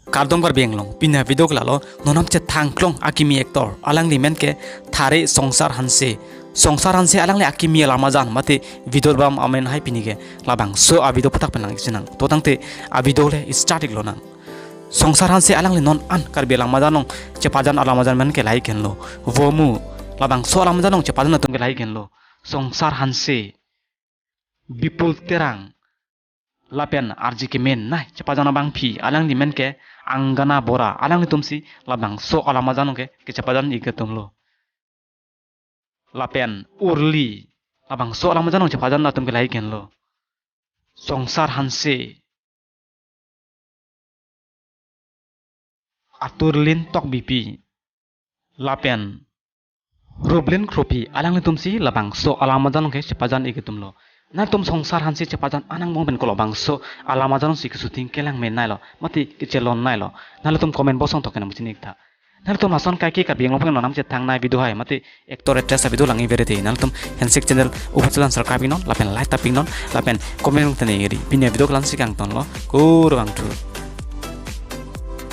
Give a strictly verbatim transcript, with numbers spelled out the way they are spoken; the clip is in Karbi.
Kardom Karbi Anglong, pini avideo ke lalo, non nangchethang klong akimi actor, alangli men ke Thare Songsar Hanse. Songsar Hanse alangli akimi alam ajan, mate video bam amen hai pini ke, labangso avideo aphuthak pen nangchinang. To tangte avideo le start ik lonang. Songsar Hanse alangli non an Karbi alam ajan along chepajan alam ajan men ke lahai henlo. Vomu, labangso alam ajan along chepajan atum ke lahai henlo. Songsar Hanse, Bipul Terang, lapen arje kemenei chepajan abangpi, alangli men ke Angana Bora, alanglitumsi labangso alam ajan along ke, kechepajan ik atumlo. Lapen Urli, labangso alam ajan along chepajan atum ke lahai henlo. Songsar Hanse, Aturlin Tokbipi, lapen Rublin Kropi, alanglitumsi labangso alam ajan along ke chepajan ik atumlo. Nangtum Songsar Hanse chepajan anang angbong pen ko labangso alam ajan alongsi keshooting kelang meneilo, mate kechelon neilo. Nangtum comment box along token nangchini ik tha. Nangtum lason kaike Karbi Anglong pen non nangchethangnei video hai, mate actor actress avideo lang ik verete, nangtum handshake channel upatsulan subscribe ik non, lapen like tap ik non, lapen comment tene iri. Pini avideo ke la-ansi kangtonlo, kurvangthu.